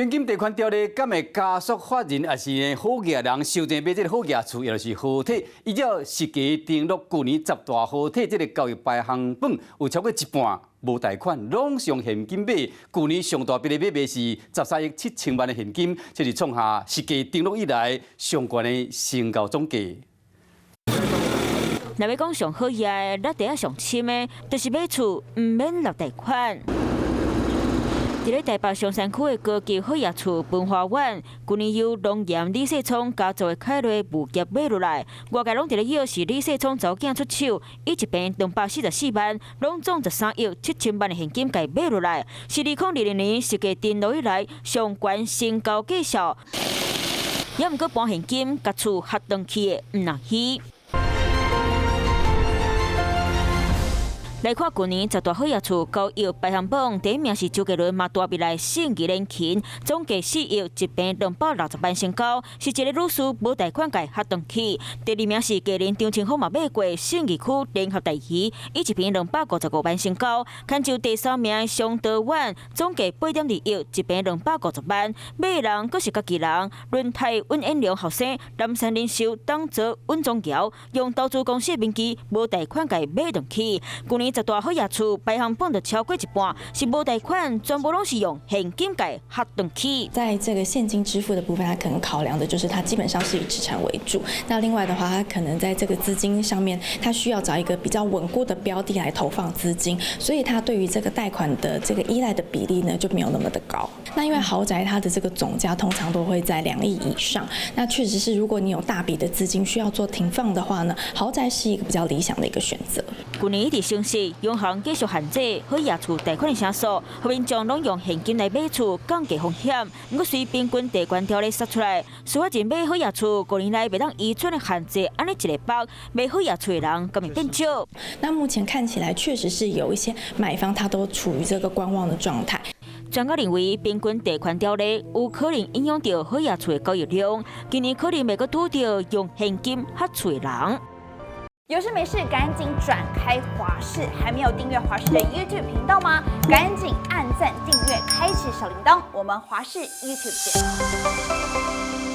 平均地權條例敢會加速法人抑是好額人收錢買這個好額厝，也就是豪宅。依照實價登錄，舊年十大豪宅這個交易排行榜有超過一半無貸款，攏是用現金買。舊年上大筆的買賣是13億7千萬的現金，這是創下實價登錄以來上懸的成交總價。若欲講上好額，落袋仔上深的，就是買厝毋免納貸款。佇咧台北松山區的高級好額厝文華苑，舊年由龍岩李世聰家族的凱瑞物業買落來，外界攏佇咧臆是李世聰查某囝出手，以一坪244萬，攏總13億7千萬的現金共買落來，是2020年實價登錄以來上懸成交價數，猶毋過搬現金共厝合轉去的毋若虛。來看舊年十大好額厝交易排行榜，第一名是周杰倫嘛蹛入來信義聯勤，總價4億一坪260萬成交，是一個女士無貸款共合轉去。第二名是藝人張清芳嘛買過信義區聯合大魚，以一坪255萬成交。牽就第三名松德苑，總價8.2億一坪250萬，買的人閣是家己人，輪胎尹衍梁後生，南山人壽董座尹宗堯，用投資公司的名義無貸款共買轉去。舊年十大好額厝排行榜就超過一半，是無貸款，全部攏是用現金共合轉去。在這個現金支付的部分，他可能考量的就是他基本上是以資產為主。那另外的話，他可能在這個資金上面，他需要找一個比較穩固的標的來投放資金，所以他對於這個貸款的這個依賴的比例呢，就沒有那麼的高。那因為豪宅它的這個總價通常都會在2億以上，那確實是如果你有大筆的資金需要做停放的話呢，豪宅是一個比較理想的一個選擇。舊年一直升息，央行繼續限制好額厝貸款的成數，予民眾攏用現金來買厝，降低風險。毋過隨平均地權條例殺出來，司法人買好額厝，5年內袂當移轉的限制，按呢一下縛，買好額厝的人敢會變少？那目前看起來，確實是有一些買方他都處於這個觀望的狀態。專家認為，平均地權條例有可能影響著好額厝的交易量，今年可能會閣拄著用現金合厝的人。有事沒事趕緊轉開華視，還沒有訂閱華視的 YouTube 頻道嗎？趕緊按讚、訂閱、開啟小鈴鐺，我們華視 YouTube 見。